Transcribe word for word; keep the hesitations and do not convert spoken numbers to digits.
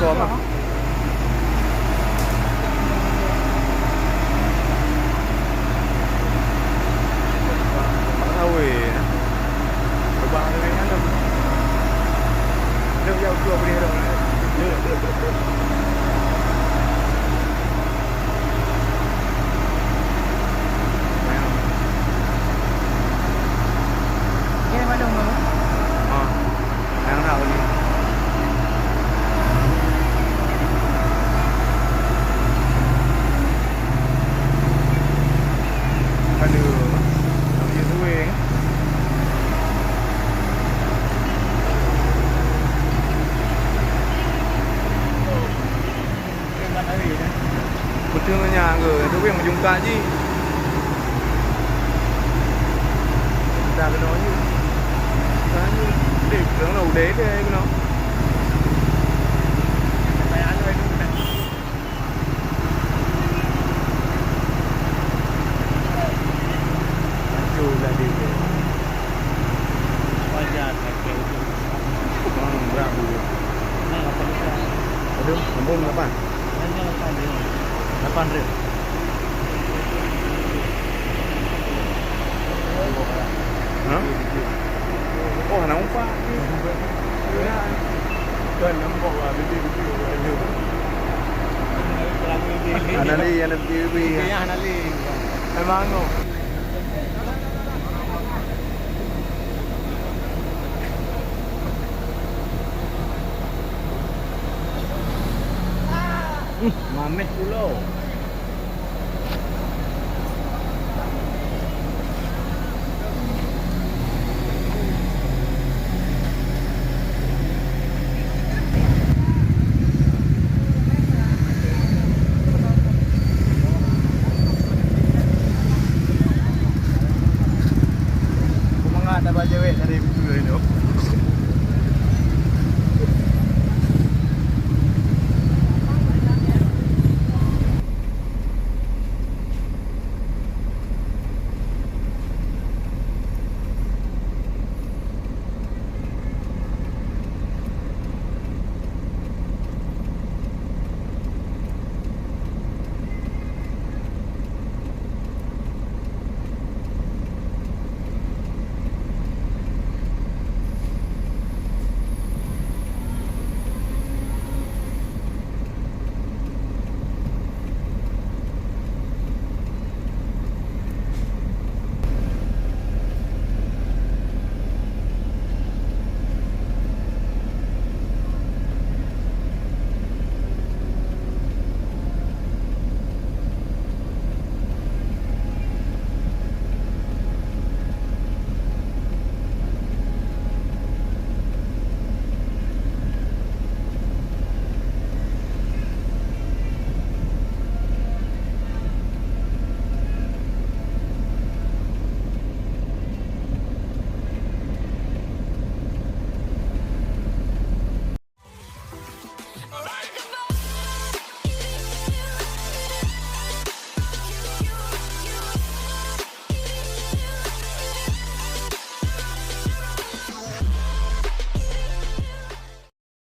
Koma. Awé, eh. Coba dengan anu. Dia jauh tu boleh dah. Dia mana rumah? Ha. Yang nak beli. Aduh. Nak beli suwing. Beutôi ngon nyan ke? Tapi yang meujungkat jih. Dah keunoe jih. Dah ni. Deh, keunoe udeh deh keunoe. Laju lah dia. Wajar, pakai itu. Hmm, berat dulu. Nah, lapan juta. Aduh, sombong lapan. Hanya lapan ribu. Lapan ribu. Hah? Oh, hana umpat. Kan nampak lah, bibit-bibit. Hana lé, hana bibit-bibit. Iya, hana lé. Memang, oh. Hmm, mameh pulo. Mangat na bajawek dari beutôi tu.